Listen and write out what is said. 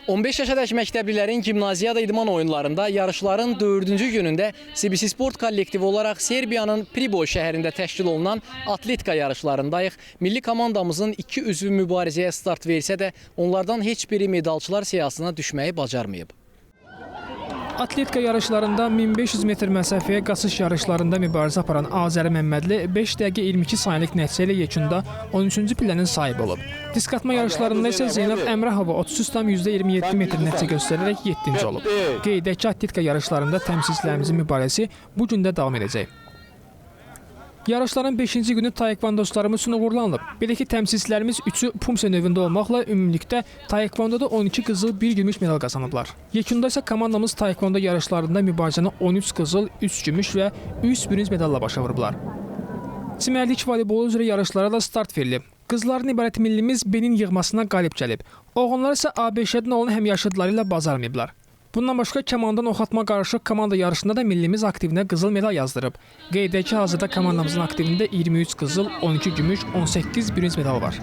15 yaşadək məktəblilərin gimnaziyada idman oyunlarında yarışların 4-cü günündə CBC Sport kollektivi olaraq Serbiyanın Priboj şəhərində təşkil olunan atletika yarışlarındayıq. Milli komandamızın 2 üzvü mübarizəyə start versə də, onlardan heç biri medalçılar siyahısına düşməyi bacarmayıb. Atletika yarışlarında 1500 metr məsafəyə qaçış yarışlarında mübarizə aparan Azəri Məmmədli 5 dəqiqə 22 saniyəlik nəticə ilə yekunda 13-cü pillənin sahibi olub. Disk atma yarışlarında isə Zeynəb Əmrahova 33,27 metr nəticə göstərərək 7-ci olub. Qeyd edək ki, atletika yarışlarında təmsilçilərimizin mübarizəsi bu gün də davam edəcək. Yarışların 5-ci günü taekvondoçularımız üçün uğurlanılıb. Belə ki, təmsilçilərimiz 3-ü Pumse növündə olmaqla ümumilikdə taekvondoda 12 qızıl, 1 gümüş medal qazanıblar. Yekunda isə komandamız taekvondo yarışlarında mübarizəni 13 qızıl, 3 gümüş və 3 bürünc medalla başa vurublar. Çimərlik voleybolu üzrə yarışlara da start verilib. Qızların ibarət millimiz Benin yığmasına qalib gəlib. Oğlanlar isə ABŞ-dən olan həmyaşıdları ilə bacarmayıblar. Bundan başqa kamandan ox atma qarışıq komanda yarışında da millimiz aktivinə qızıl medal yazdırıb. Qeyd edək ki, hazırda komandamızın aktivində 23 qızıl, 12 gümüş, 18 bürünc medal var.